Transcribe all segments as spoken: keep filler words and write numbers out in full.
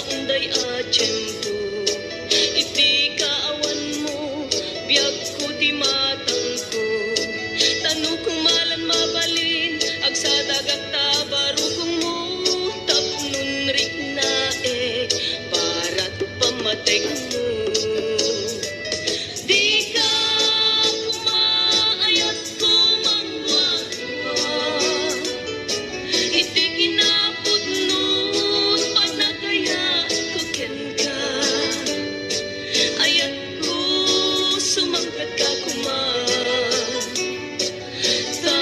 Unday a tiempo, iti kaawanmo, biagko ti matangko. Tano koma lan mabalin, agsadagak ta barukongmo, tapnon riknaek, barat pamategmo. Dika koma, ayatko, mangguagua. Iti kinapudno, panagayatko kenka. Ayatko, sumangpetka koma. Ta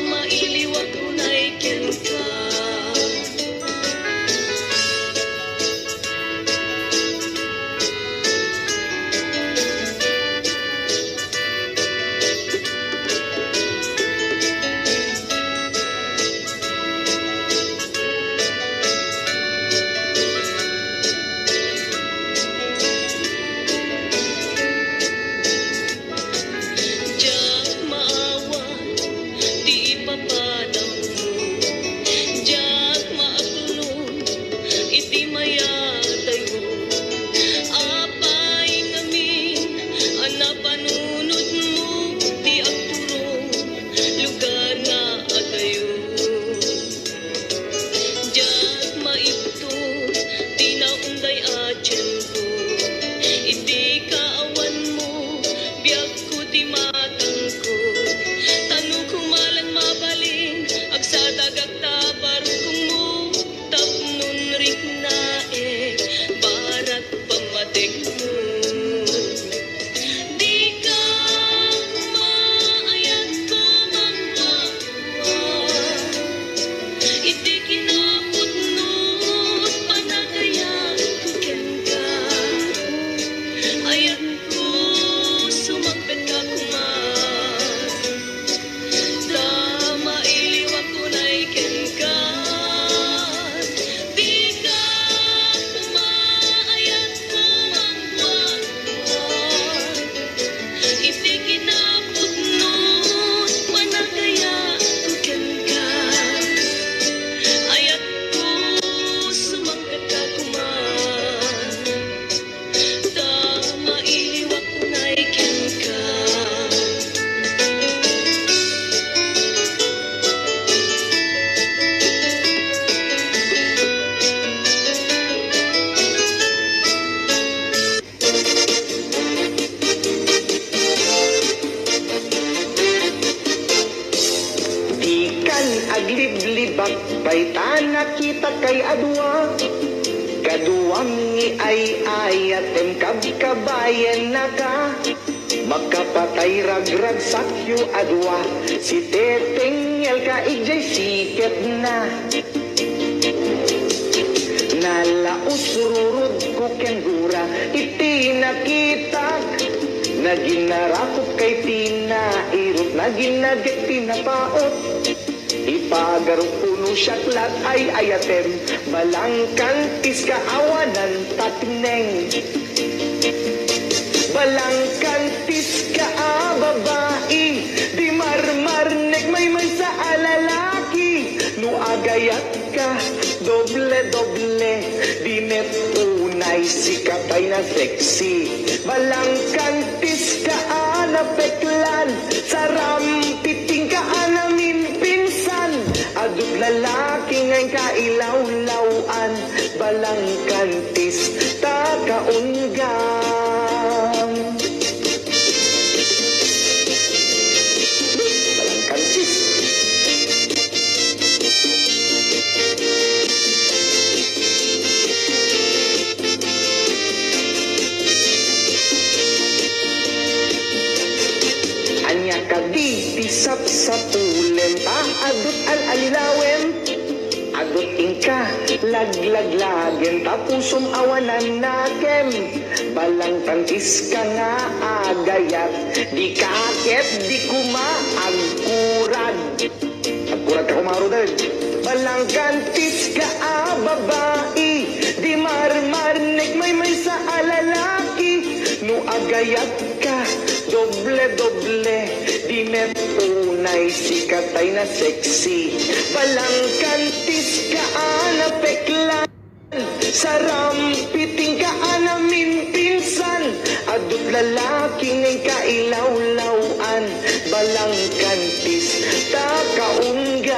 mailiwak unay kenka. Diak maawan ti ipapanammo, diak maaklon iti mayataymo. Apay ngamin a napanunotmo ti agturong lugar nga adayo? Diak maibton ti naunday a tiempo. Iti kaawanmo, biagko ti matangko. Tano koma lan mabalin, agsadagak ta barukongmo, tapnon riknaek, barat pamategmo. Dika koma, ayatko, mangguagua. Iti kinapudno, panagayatko kenka. Ayatko, sumangpetka koma. Ta mailiwak unay kenka. Dika koma, ayatko, mangguagua. Iti kinapudno, panagayatko kenka. Ayatko, sumangpetka koma. Ta mailiwak unay kenka. Dikan agliblibak pay ta nakitak kay a dua. Kaduam nga ay-ayatem, kabkabayennaka. Makapatay ragragsakyo a dua. Sititengngel ka idiay siketna. Nalausrurudko ken gura iti nakitak. Naginarakop kay ti nairut, naginagek ti napaut. Ipagarupko no siak la ti ay-ayatem, balangkantis ka awanan takneng. Balangkantis ka a babai, di marmarnek maymaysa a lalaki. No agayat ka, doble-doble, di met unay sika pay na sexy. Balangkantis ka a napeklan, sarampiting ka a naminpinsan. Adu't lalaki nga inka ilawlaw-an, balangkantis ta kaunggam. Balangkantis. Ania kadi ti sapsapulem ta adu't al-alilawem? Adu't inka laglaglagen ta pusom awanan nakem. Balangkantis ka nga agayat, dika ket di koma agkurad. Agkurad ka koma, Rodel. Balangkantis ka a babai, di marmarnek maymaysa a lalaki. No agayat ka, doble-doble, di met unay sika tay na sexy. Balangkantis ka a napeklan. Sarampitingka a naminpinsan, adu't lalaki nga inka ilawlaw-an, balangkantis ta kaunggam.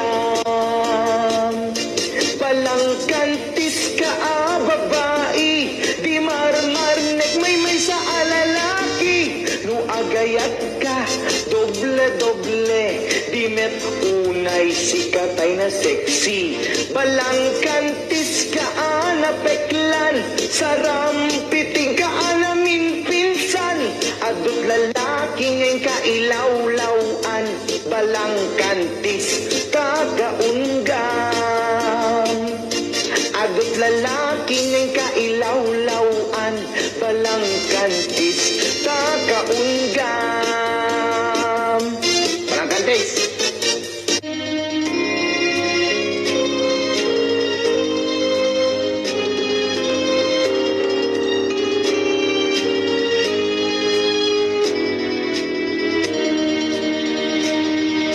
Balangkantis ka a babai, di marmarnek maymaysa a lalaki, no agayat ka, doble-doble, di met unay sika tay na sexy. Balangkantis ka a napeklan, sarampitingka a naminpinsan, adu't lalaki nga inka ilawlaw-an, balangkantis ta kaunggam. Adu't lalaki nga inka ilawlaw-an, balangkantis ta kaunggam. Balangkantis!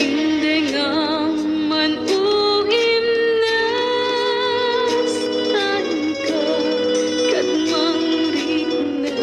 Indengam man, o Imnas, tanka ket mangrikna.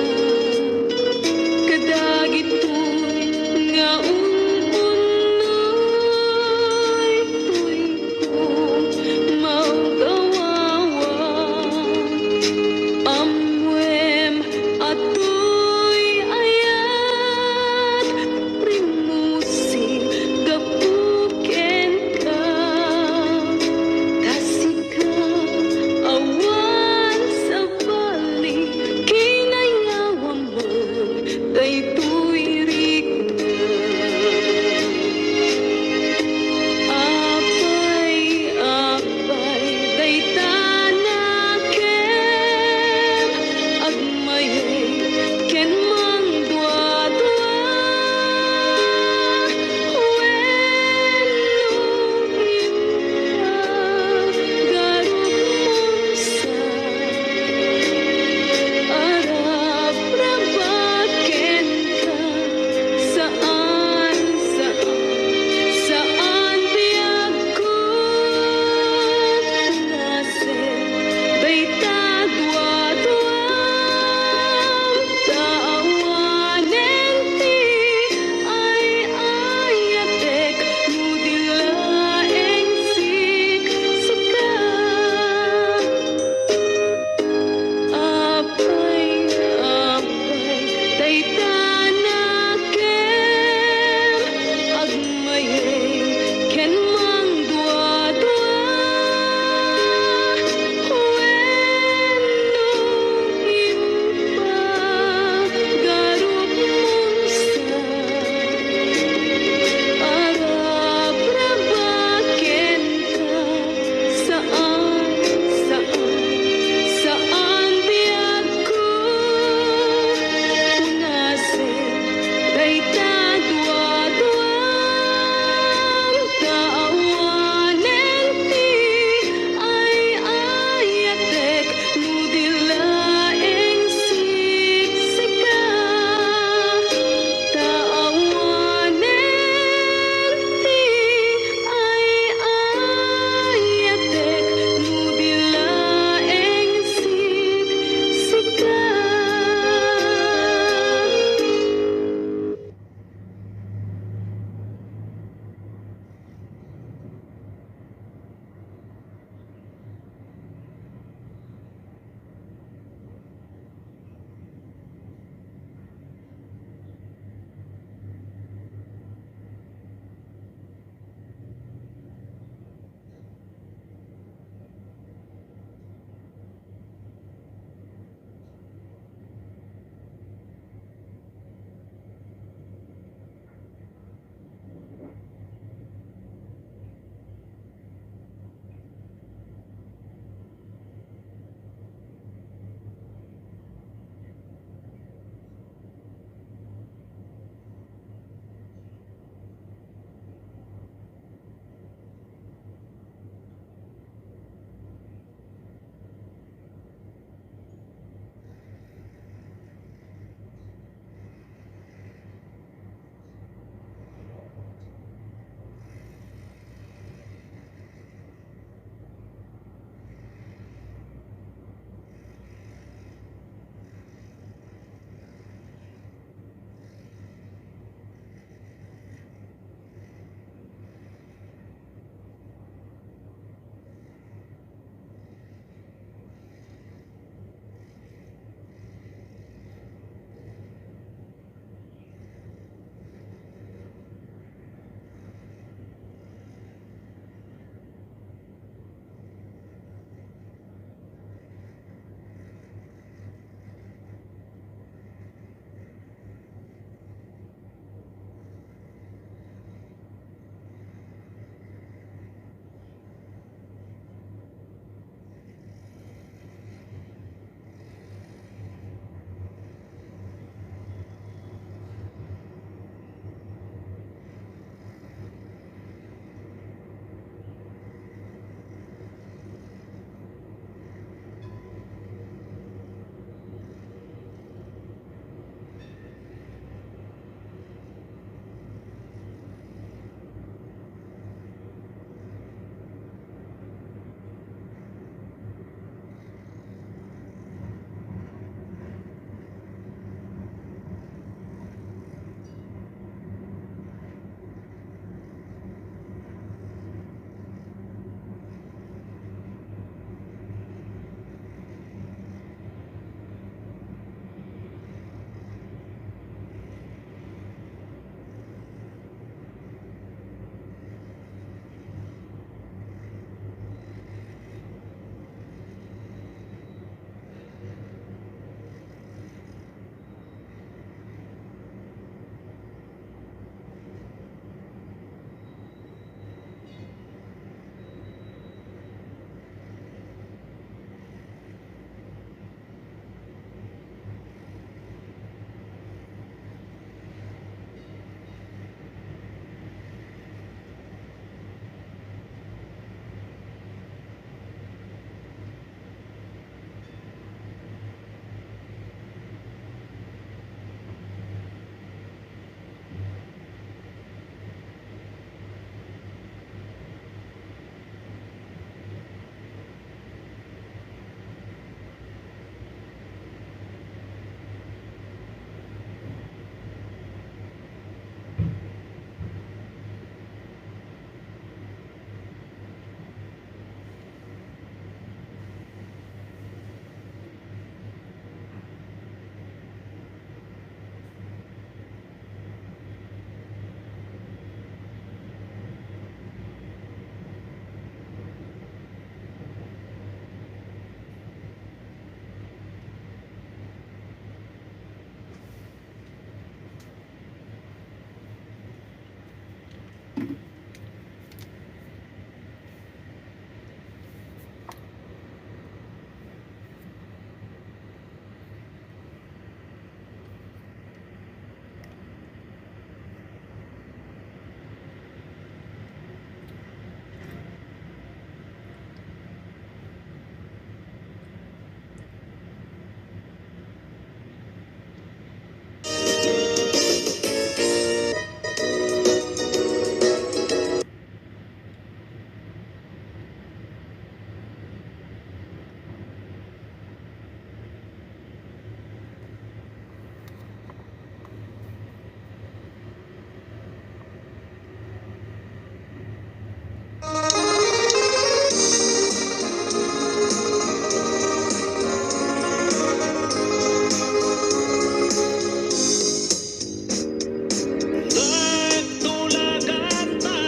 Nagtulaganta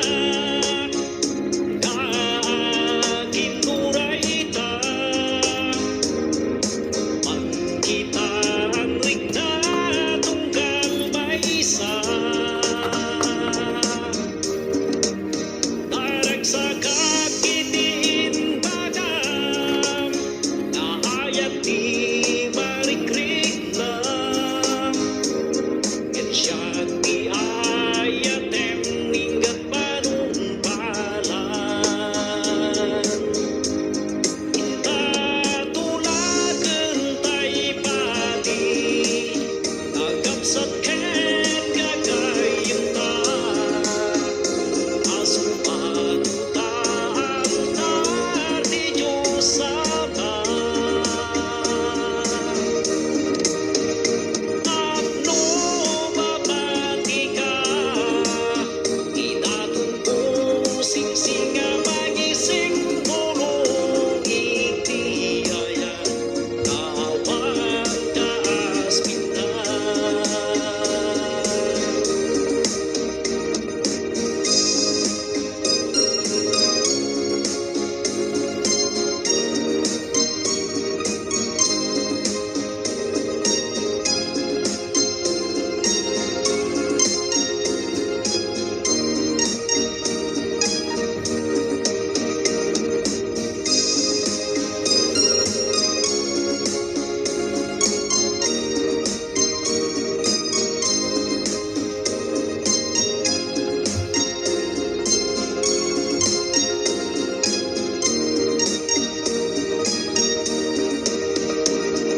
nga aginurayta, mangkitaan rikna tunggal maysa. Naragsakak iti imbagam, naayat ti marikrikna. Ket siak ti ayatem, inggat panungpalan. Inta tulagen tay padi, agkabsat ken gagayyemta. Asupagta altar ti Dios Ama. Tapno mabatika, idatonko singsing a magisimbolo iti ayat. Awan kaaspintan.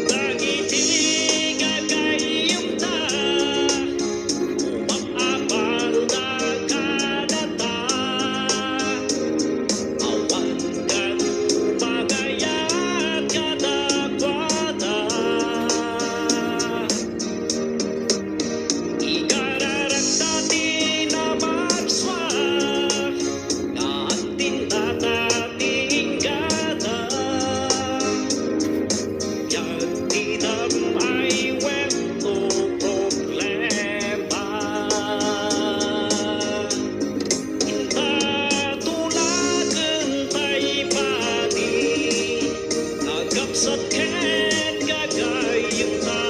Dagiti gagayyemta, umap-apalda kadata, awan kano magayat kadakuada. Ikararakta ti nabagsuak, nga agtindata ti inggada. Diak ti dam-ay wenno problema. Inta tulagen tay padi, agkabsat ken gagayyemta.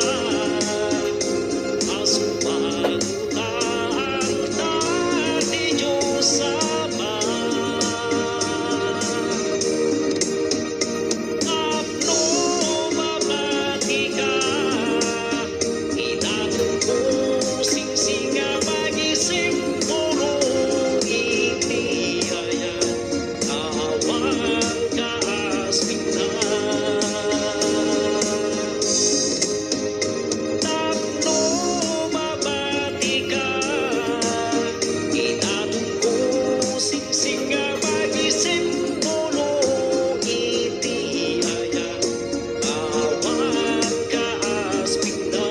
Asupagta altar ti Dios Ama. Tapno mabatika, idatonko singsing a magisimbolo iti ayat. Awan kaaspintan. Tapno mabatika, idatonko singsing a magisimbolo iti ayat. Awan kaaspintan.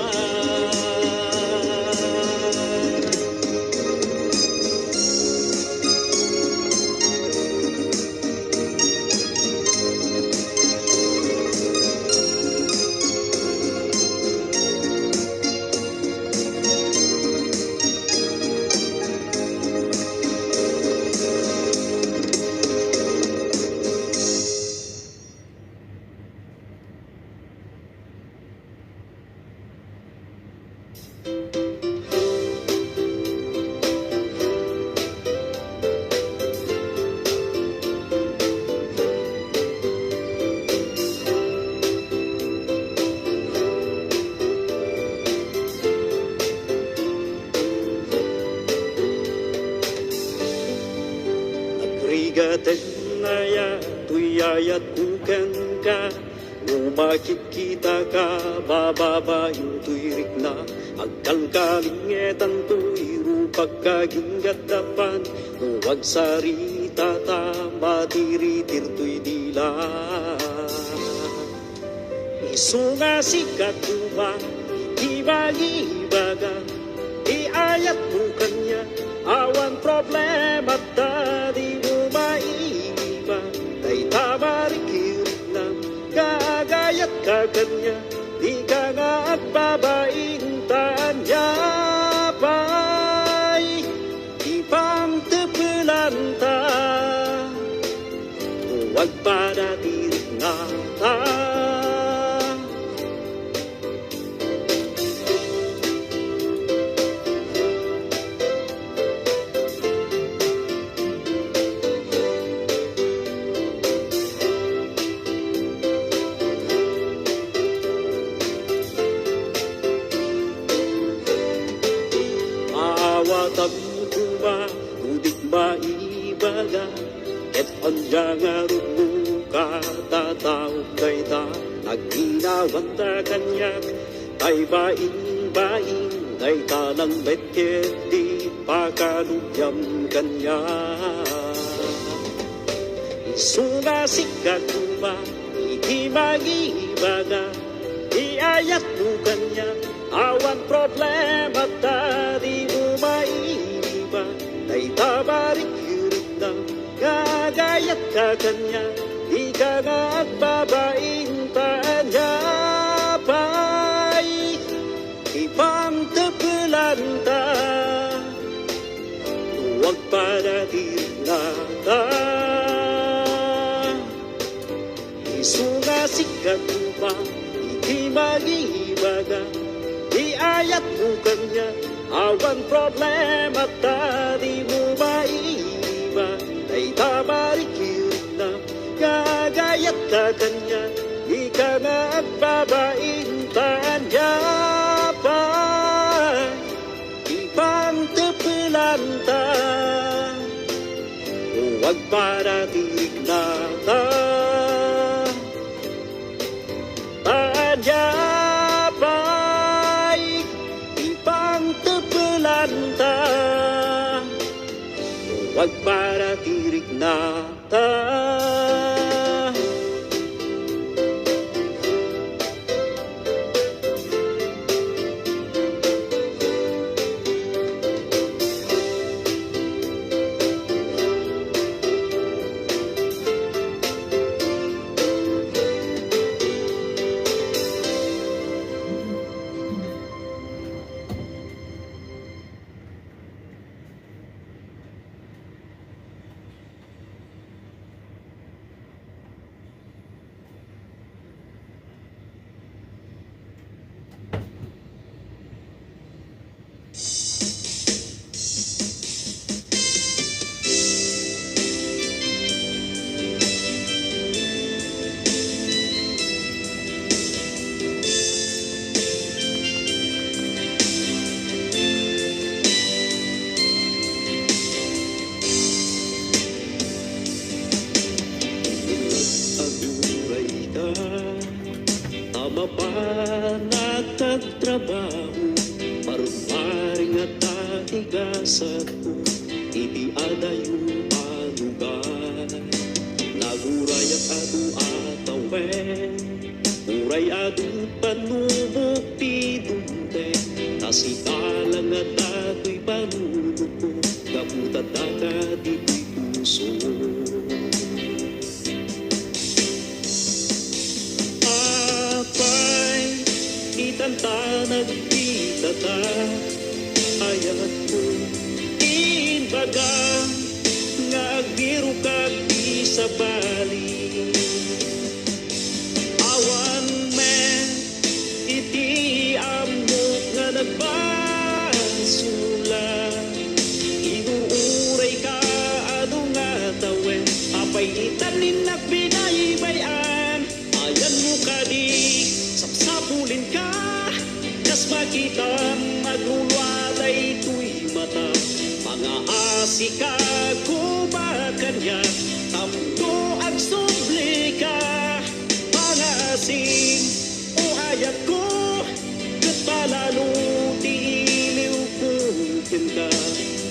Toy ayatko kenka, no makitkitaka, bababain toy rikna, agkalkalingetan toy rupagka ginggaddapan, no agsaritata, matiritir toy dila. Isu nga sika koma, iti mangibaga, ti ayatmo kaniak, awan problema ta dimo maiba. Dayta marikirikna nga agayatka kaniak, dika nga agbabain ta ania pay ti pangtepelanta. No agpada ti riknata. Maawatam koma no dik maibaga, ket ania ngarud no katataok dayta, nagginawanta kaniak, tay bainbain, dayta lang met ket di pakalubiam kaniak. Isu nga sika koma, iti mangibaga, ti ayatmo kaniak, awan problema ta dimo maiba. Dayta marikirikna nga agayatka kaniak, dika nga agbabain ta ania pay ti pangtepelanta. No agpada ti riknata. Isu nga sika koma, iti mangibaga, ti ayatmo kaniak, awan problema ta dimo maiba. Dayta marikirikna nga agayatka kaniak, dika nga agbabain ta ania pay ti pangtepelanta. No agpada ti riknata. Ta ania pay ti pangtepelanta. No agpada ti riknata. Agurayka, ta mapanak agtrabaho, parumaring a ta ti gasatko, iti adayo a lugar. Nagurayak adu a tawen, uray adu panubok ti dumteng, ta sika lang a ta toy panunotko, gapu ta daka ditoy puso. Apay, itanta nagkitata, ayatko, imbaga, nga agbiroka ti sabali. Awan met iti ammok nga nagbasol a inur-urayka adu nga tawen. Apay itan innak binaybay-an, ayanmo kadi sapsapulenka, kas makitam aglulua daytoy mata. Asikak koma kaniak tapno agsublika, pangaasim o ayatko, ket palalo ti iliwko kenka.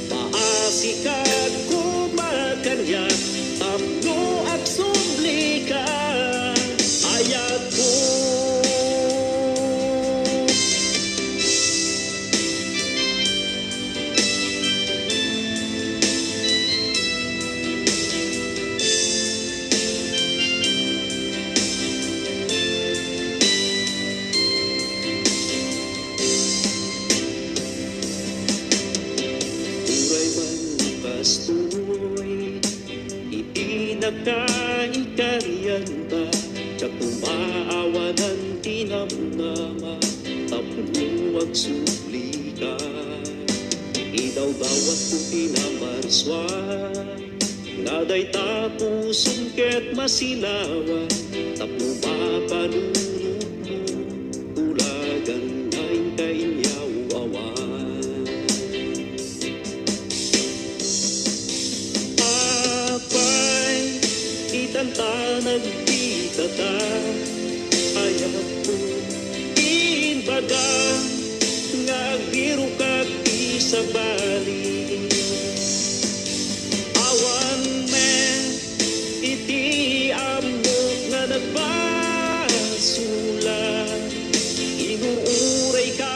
Paasikak koma kaniak tapno agsublika, ayatko. Uray man kastoy, iti nakaikarianta, diak koma awanan ti namnama tapno agsublika. Idawdawatko ti namarsua, nga dayta pusom ket masilawan tapno mapanunotmo, ulagan nga inka inyaw-awan. Apay, ditan ta nagkitata, ayatko, imbagam nga agbirokak ti sabali. Awan met iti ammok nga nagbasol, inur-urayka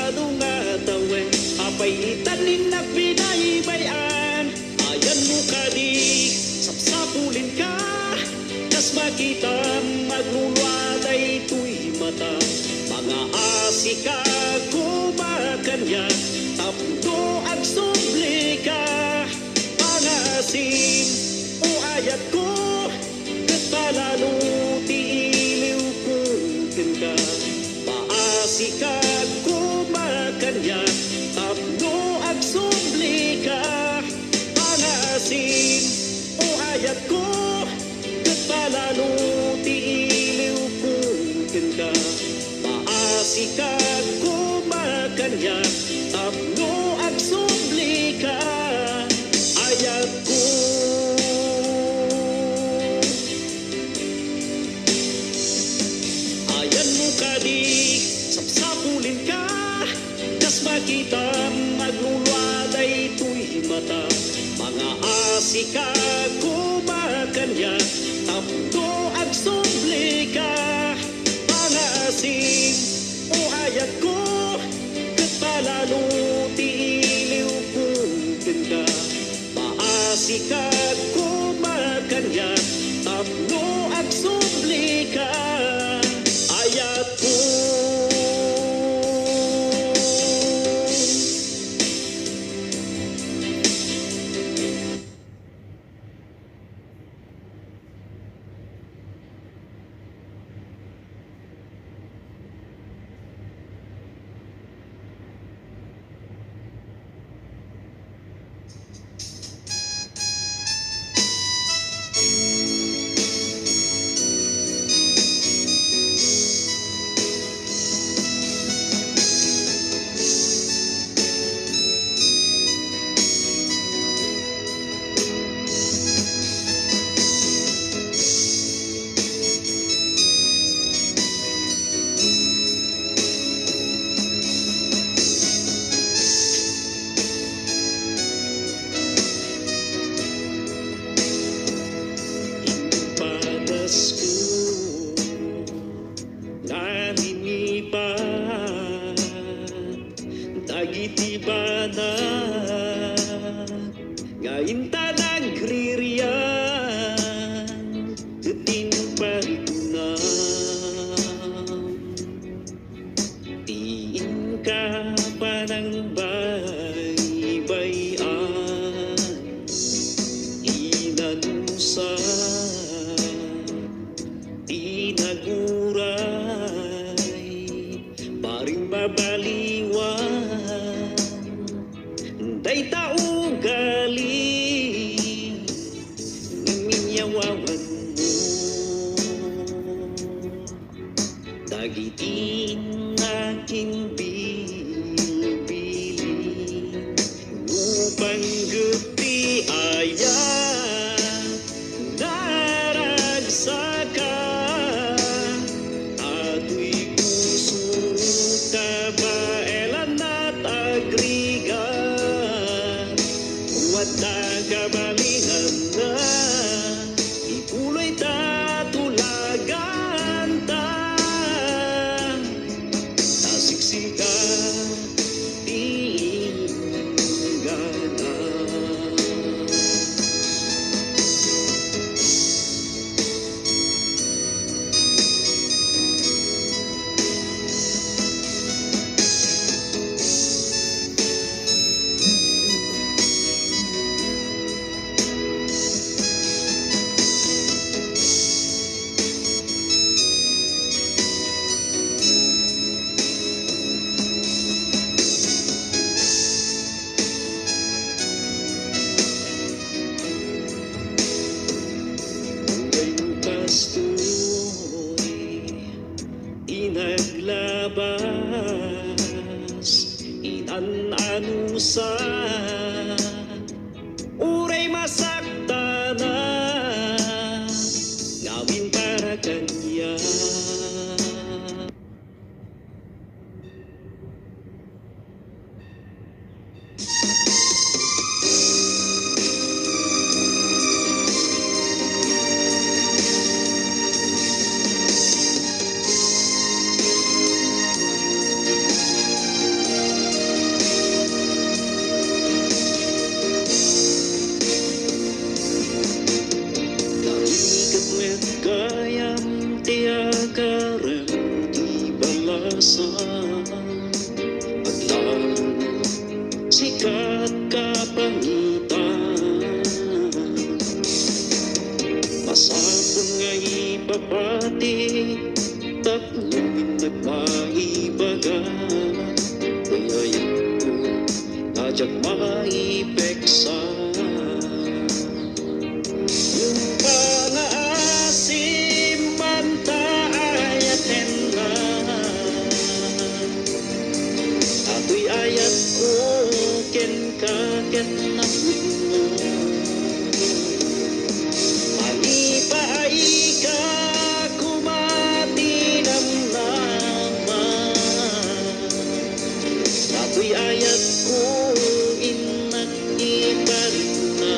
adu nga tawen. Apay ditan innak binaybay-an, ayanmo kadi, sapsapulenka. Kas makitam, aglulua daytoy mata. Mangaasikak koma kaniak tapno agsublika. Pangaasim o ayatko, ket palalo ti iliwko kenka. Paasikak koma kaniak tapno agsublika. Pangaasim o ayatko, ket palalo ti iliwko kenka. Paasikak koma kaniak tapno agsublika, ayatko. Ayanmo kadi, sapsapulenka. Kas makitam, aglulua daytoy mata. Mangaasikak koma kaniak tapno agsublika. Pangaasim o ayatko, ket palalo ti iliwko kenka. Paasikak koma kaniak tapno agsublika, ayatko. Padasko nga linipat dagiti banag nga inta nagririan ket impariknam. Ti inka panangbaybay-an, inanusa, ti naguray, parimabaliwan, dayta ugali, iminyawawanmo. Dagiti nakin bilbilin, nupay Sika ti inggana. Uray no kastoy ti naglabas, inan-anusan, uray masaktanan, ngamin para kaniak. Narigat met gayam ti akarem ti balasan. Aglalang sika ti kapangitan. Masapul nga ipapati tapno innak maibaga. Ay, ayatko nga diak maipeksa. Nupangaasim man ta ayatenna, datoy ayatko kenka ket napno. Malipaayka koma ti namnama. Datoy ayatko, innak, iparinna.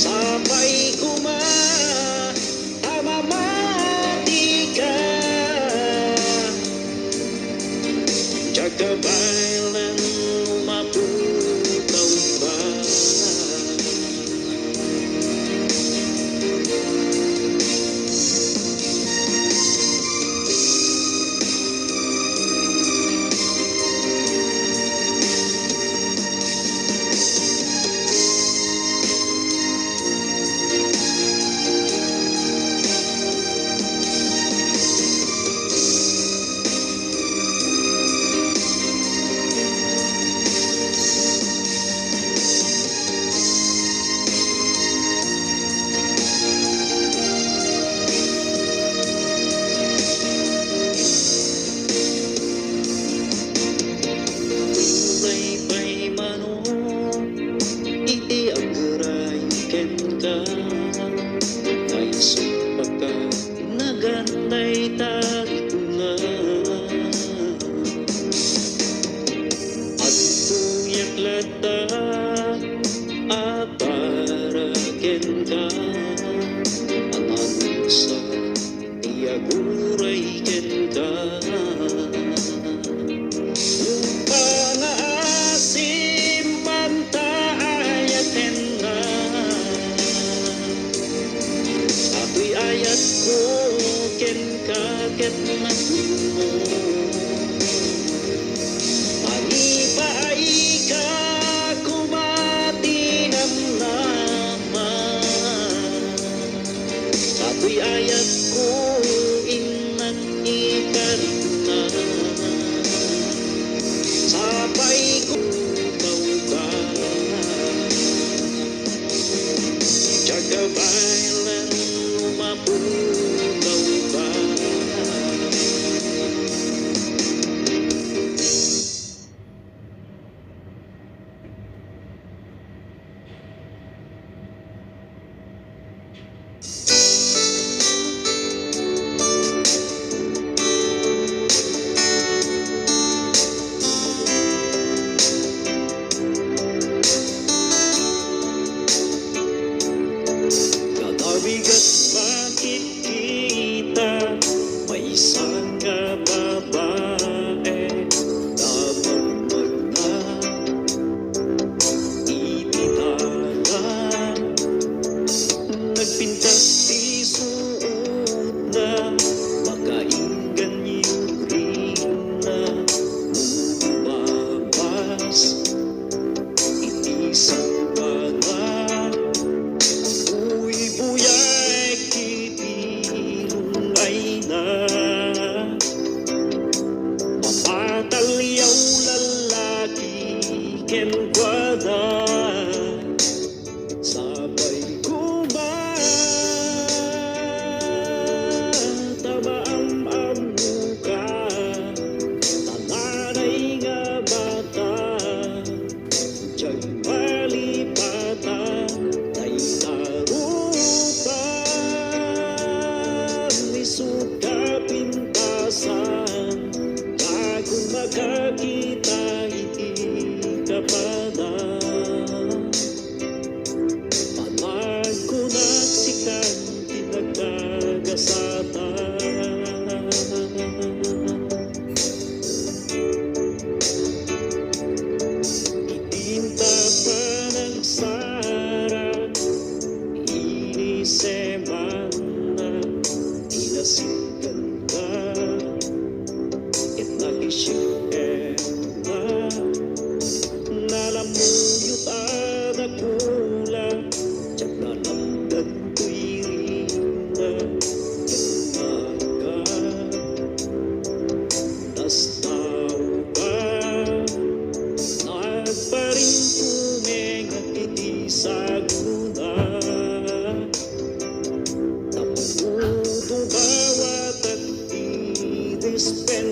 Sapay koma ta mamatika. Diak kabaelan no maputa.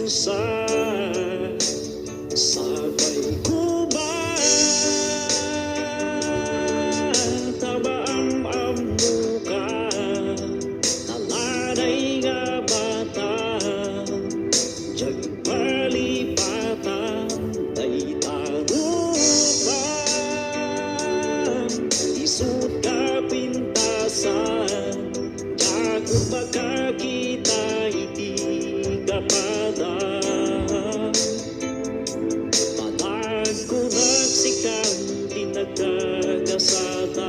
Sa, sabay koma, ta maam-ammoka, nalanay nga mata, diak malipatan dayta rupa, isu't kapintasan, diak makakita iti kapada. Panagkunak sikan ti nagagasatan.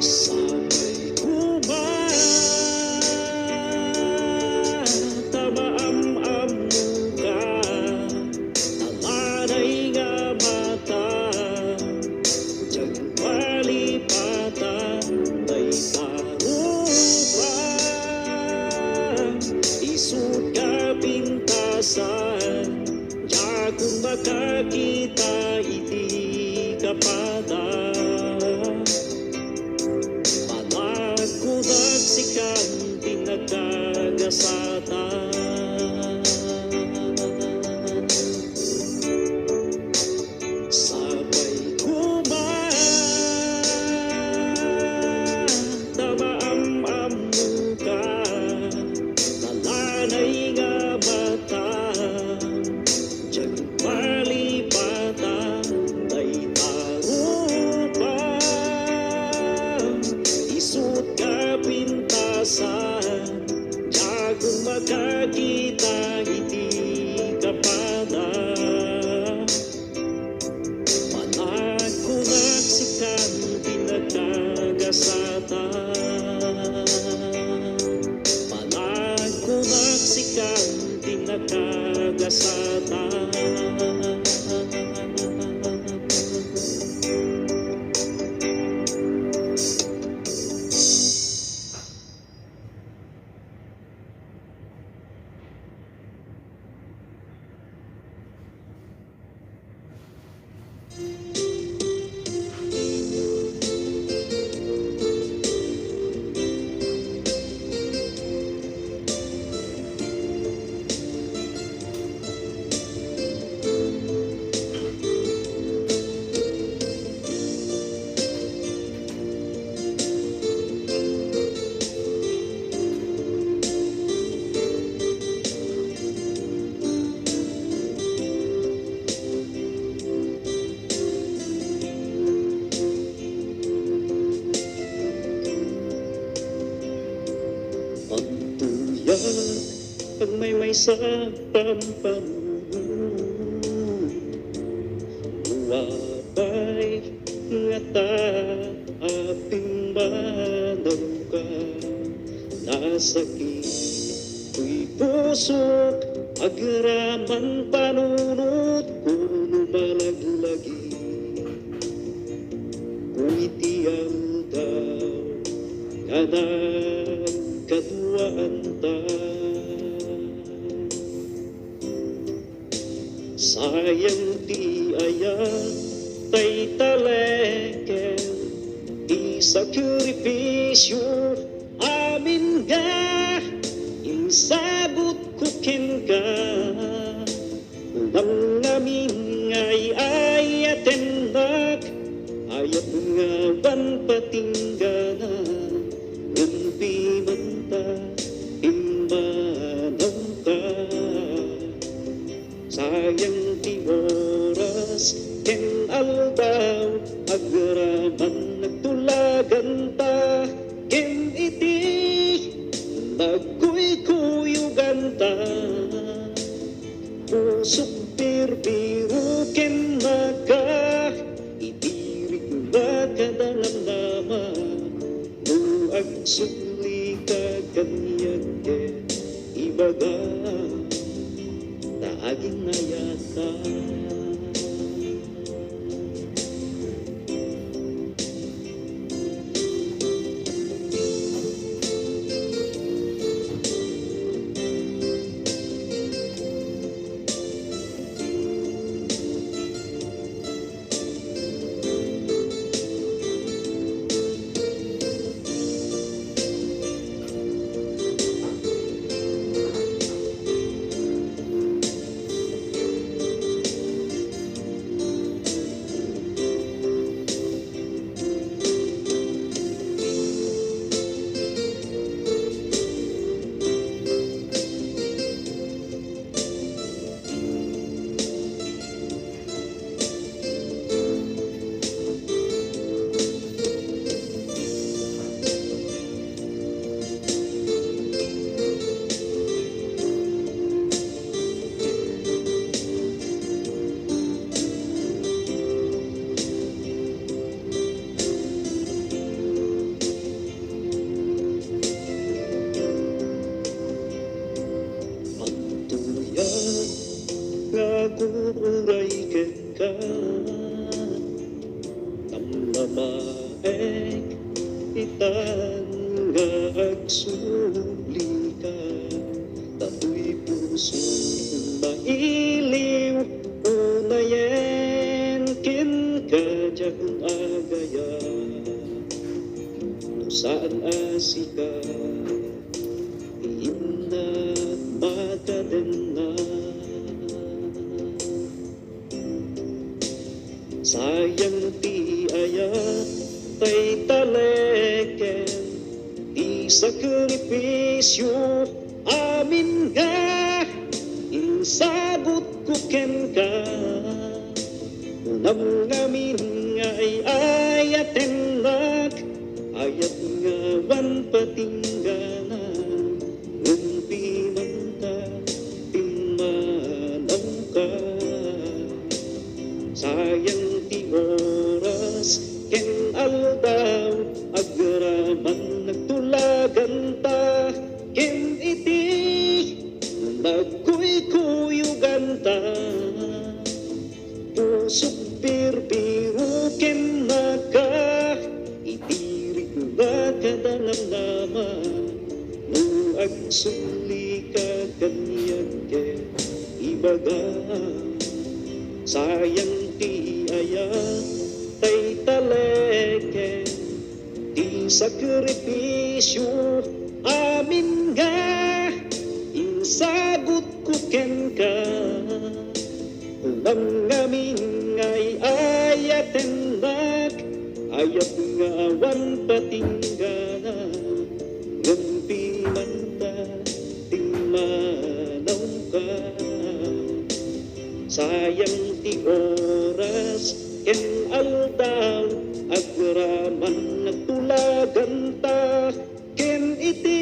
Sabay koma, ta maam-ammoka, nalanay nga mata, diak malipatan dayta rupa, isu't kapintasan, diak makakita iti kapada. Panagkunak sikan ti nagagasatan. Sabay koma, ta maam-ammoka, nalanay nga mata, diak malipatan dayta rupa, isu't kapintasan, diak makakita iti kapada. Panagkunak sikan ti nagagasatan. Panagkunak sikan ti nagagasatan. Agtuyat agmaymaysa a pampanuno. No apay ngata a pimmanawka, nasakit toy pusok, agraman panunotko no malaglagi. Iti aldaw nga nagkaduaanta. Sayang ti ayat tay taleken, ti sakripisio, amin nga insagutko kenka. Ngem ngamin nga ay-ayatennak, ayat nga awan patinggana, ngem pimmanta, immanawka. Sayang ti oras ken aldaw, agraman nagtulaganta, ken iti nagkuykuyoganta. Pusok birbiro ken maka, iti rikna kada namnama, no agsubli ka Agtuyag nga agur-uray kenka, namnamaek itan nga agsublika, ta toy pusok mailiw, unayen kenka diak agayat, no saan a sika ti innak makadennak. Sayang ti ayat tay taleken, ti sakripisio, amin nga insagutko kenka. Kunam ngamin nga ay-ayatennak, ayat nga awan patingganan, ngem pinanta, pimmanawka. Sayang ti oras ken aldaw, agraman nagtulaganta, ken iti nagkuykuyoganta. Pusok birbiro kennaka, itirikna kada namnama, no agsublika kaniak ket ibaga. Sayang ti ayat tay taleken, ti sakripisio, amin nga insagutko kenka. Kunam ngamin nga ay-ayatennak, ayat nga awan patingganan, ngem pinanta, timmanawka. Sayang ti oras ken aldaw, agraman nagtulaganta, ken iti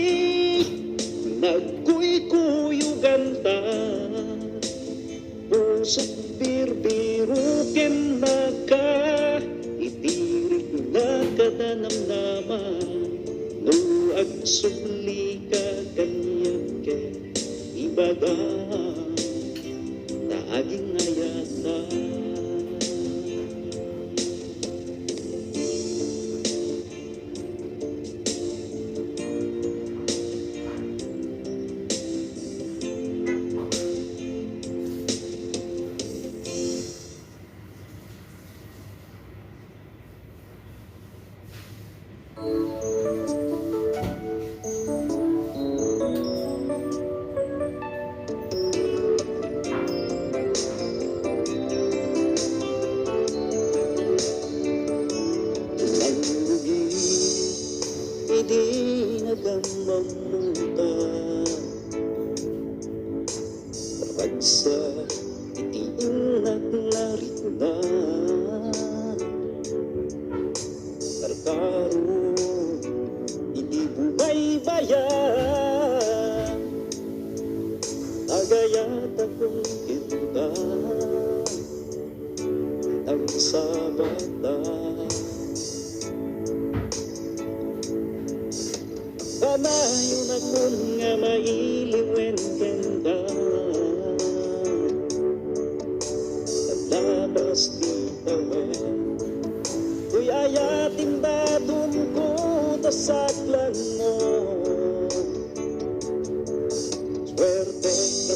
nagkuykuyoganta. Pusok birbiro kennaka, itirikna kada namnama, no agsublika kaniak ket ibaga, ta aging ayatna. Nangrugi idi nagmammuta, ragsak iti innak nga rikna. Karkaro iti bubaybayan, agayatakon kenka, nagsabata. Kanayonakon nga mailiwen kenka.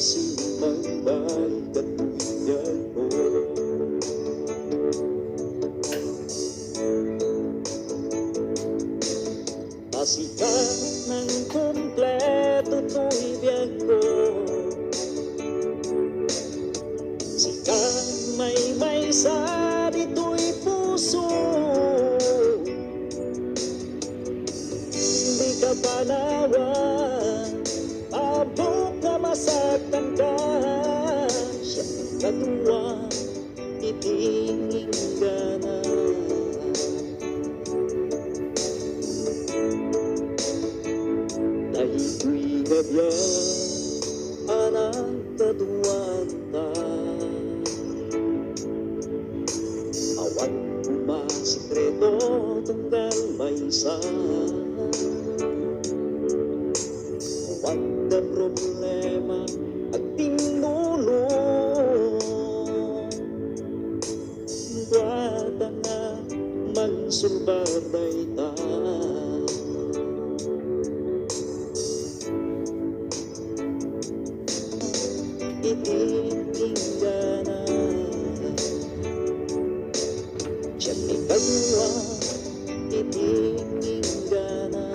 Simmang balikat toy biagko. Ta sika nang kompleto toy biagko. Sika maymaysa ditoy puso. Dika panawan, ammok nga masaktanka. Siak ti kadua iti inggana. Daytoy nga biag a nagkaduanta. Awan koma sekreto tunggal maysa. Awan da problema agtinnulo. Duada nga mangsulbar dayta. Iti inggana, siak ti kadua iti inggana.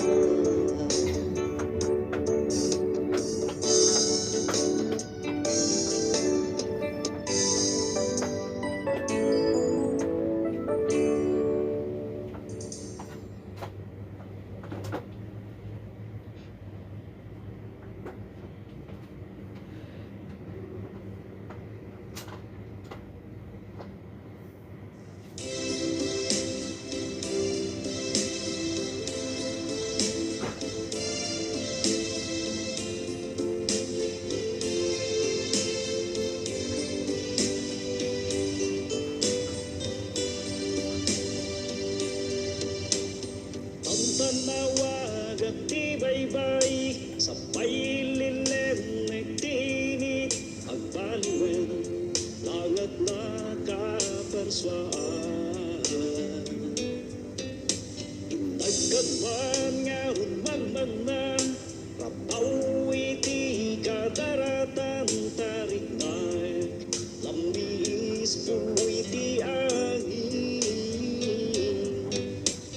Pangpannawagak ti baybay, sapay lillennek ti init, agbaliwen, langet nakapersuaan. Innak ket man ngarud mangmangna, rabaw iti kadaratan tarignak, lammiis pulo iti angin.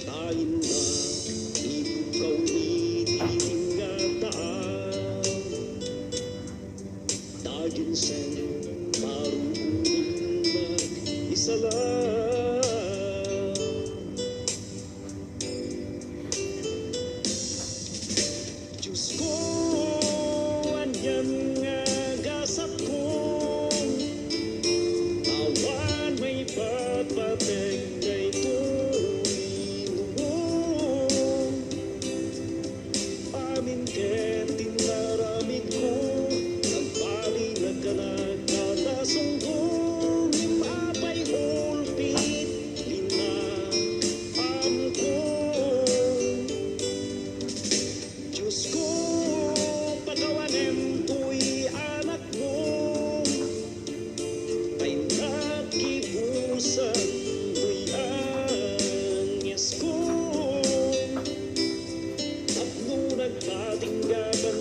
Ta innak ibukkaw iti inggataam. Daginsen, maruulinnak isala. Diosko, anian nga gasatko, awan maipatpateg daytoy nunong. Amin ket ti inaramidko, nagbalin a kanak a nasunggo, ngem apay ulpit, linaamko. Diosko, pakawanem toy anakmo. Ay, nakibusan toy angesko. Tapno nagpatinggapan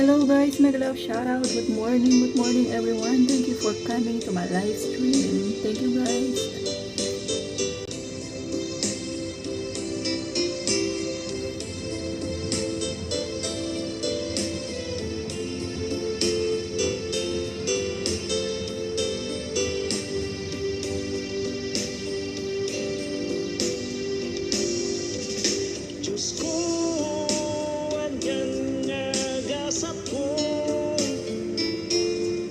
Hello guys, mega love shout out. Good morning, good morning everyone. Thank you for coming to my live stream. Thank you guys. Diyos ko, ania nga gasatko,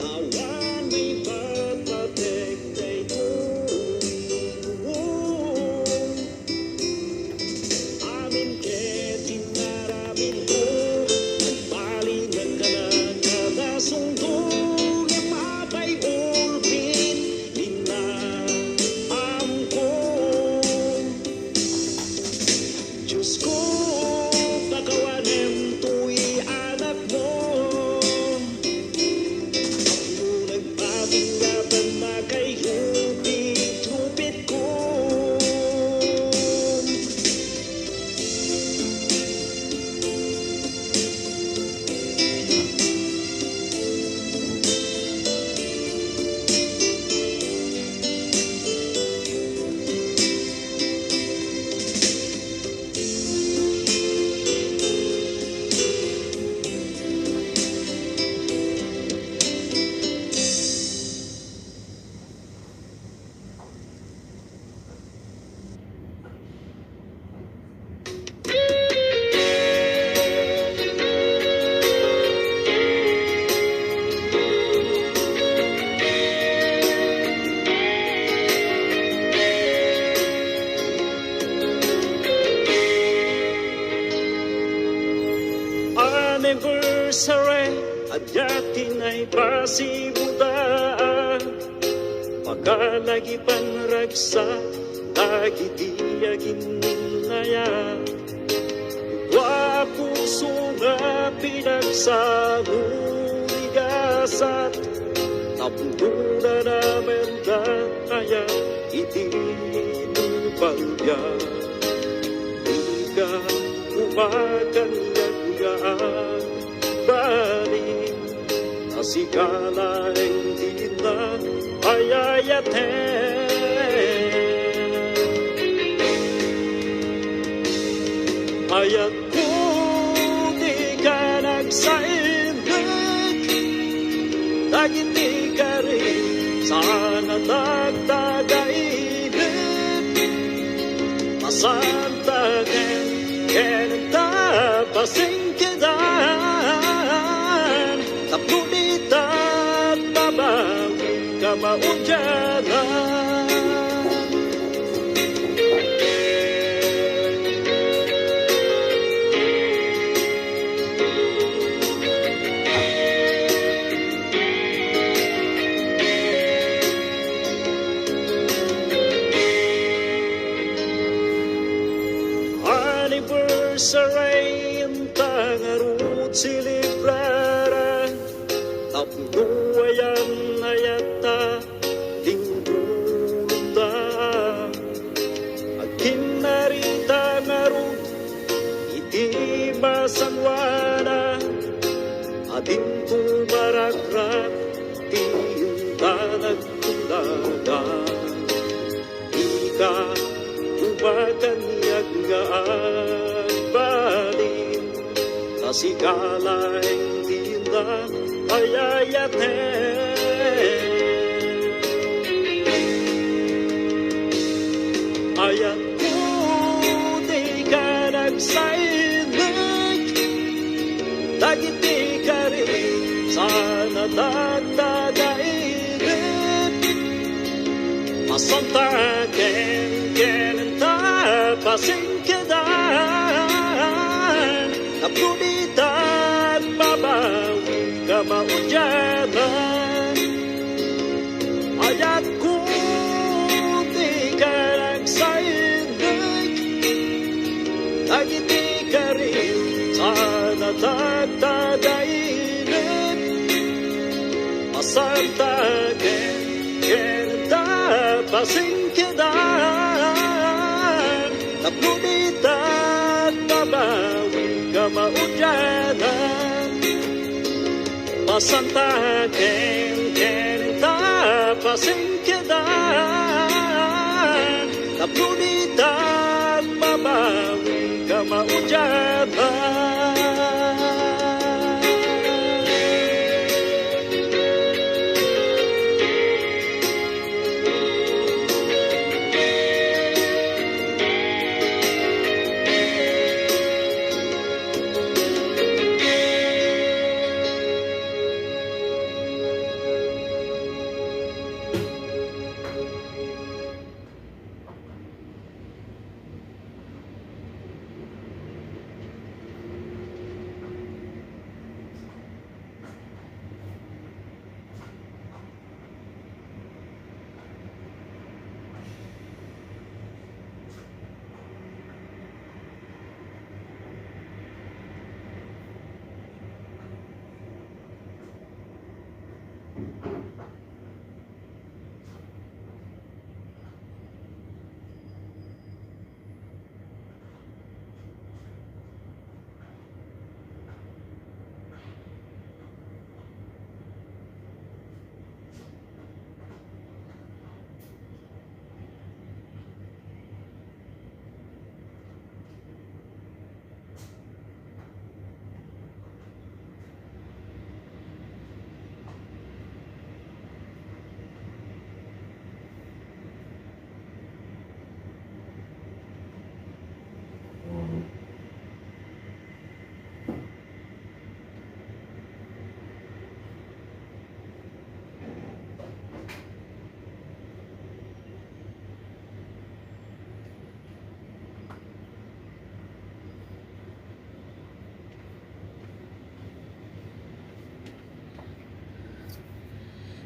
awan maipapatek daytoy. Amin ket inaramidko, agbalin a kanakadasongko, ngem apay ulpit linnaamko. Diyos ko, pakawanem toy anakmo. Tapno nagpatinggapan a kairupit-rupitko. Anniversary, adda ti naipasibuda. Pakalagipan ragsak dagiti aginninnaya. Dua a puso nga pinagsango ni gasat, tapno nanamenda aya iti palbiag. Dika umakaniag nga agbalin. Ta sika laeng ti innak ay ayaten. Ayatko ti ka nagsainnek dagiti kari sana tagtagainek. Masantaken ken ta pasing kedan, tapno ditan mabawi ka maudianan. Anniversary ta ngarud selebrara, tapno ayan-ayatta ti ngulunta. Agkinnarita ngarud iti masanwana, a dinto maragrak ti inta nagtulagan. Dika umakaniag nga agbalin, ta sika laeng ti innak ay ayaten. Ayatko ti ka nagsainnek dagiti kari sana tagtagainek. Masantaken ken ta pasingkedan, tapno ditan mabawi ka maudianan. Ayatko ti ka nagsainnek dagiti kari sana tagtagainek. Masantaken ken ta pasingkedan, tapno ditan mabawi ka maudianan. Santa ken ken ta pasengkedan, tapno ditan mabawi ka maudiatan.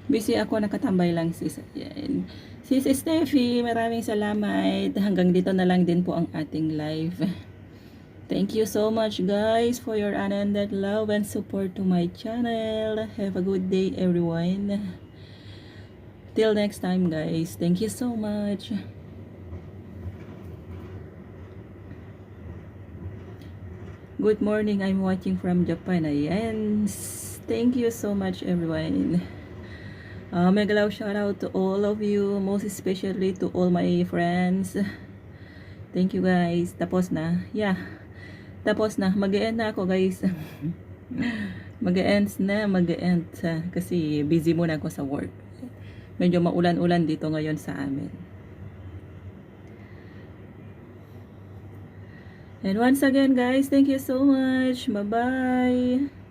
Busy ako, nakatambay lang, sis. Ayan. Sis Steffi, maraming salamat. Hanggang dito na lang din po ang ating live. Thank you so much, guys, for your unending love and support to my channel. Have a good day, everyone. Till next time, guys. Thank you so much. Good morning, I'm watching from Japan. Ayan. Thank you so much, everyone. Uh, mega love shout out to all of you, most especially to all my friends. Thank you, guys. Tapos na. Yeah. Tapos na. Mag-e-end na ako, guys. Mag-e-end na, mag-e-end. Kasi busy muna ako sa work. Medyo maulan-ulan dito ngayon sa amin. And once again, guys, thank you so much. Bye-bye.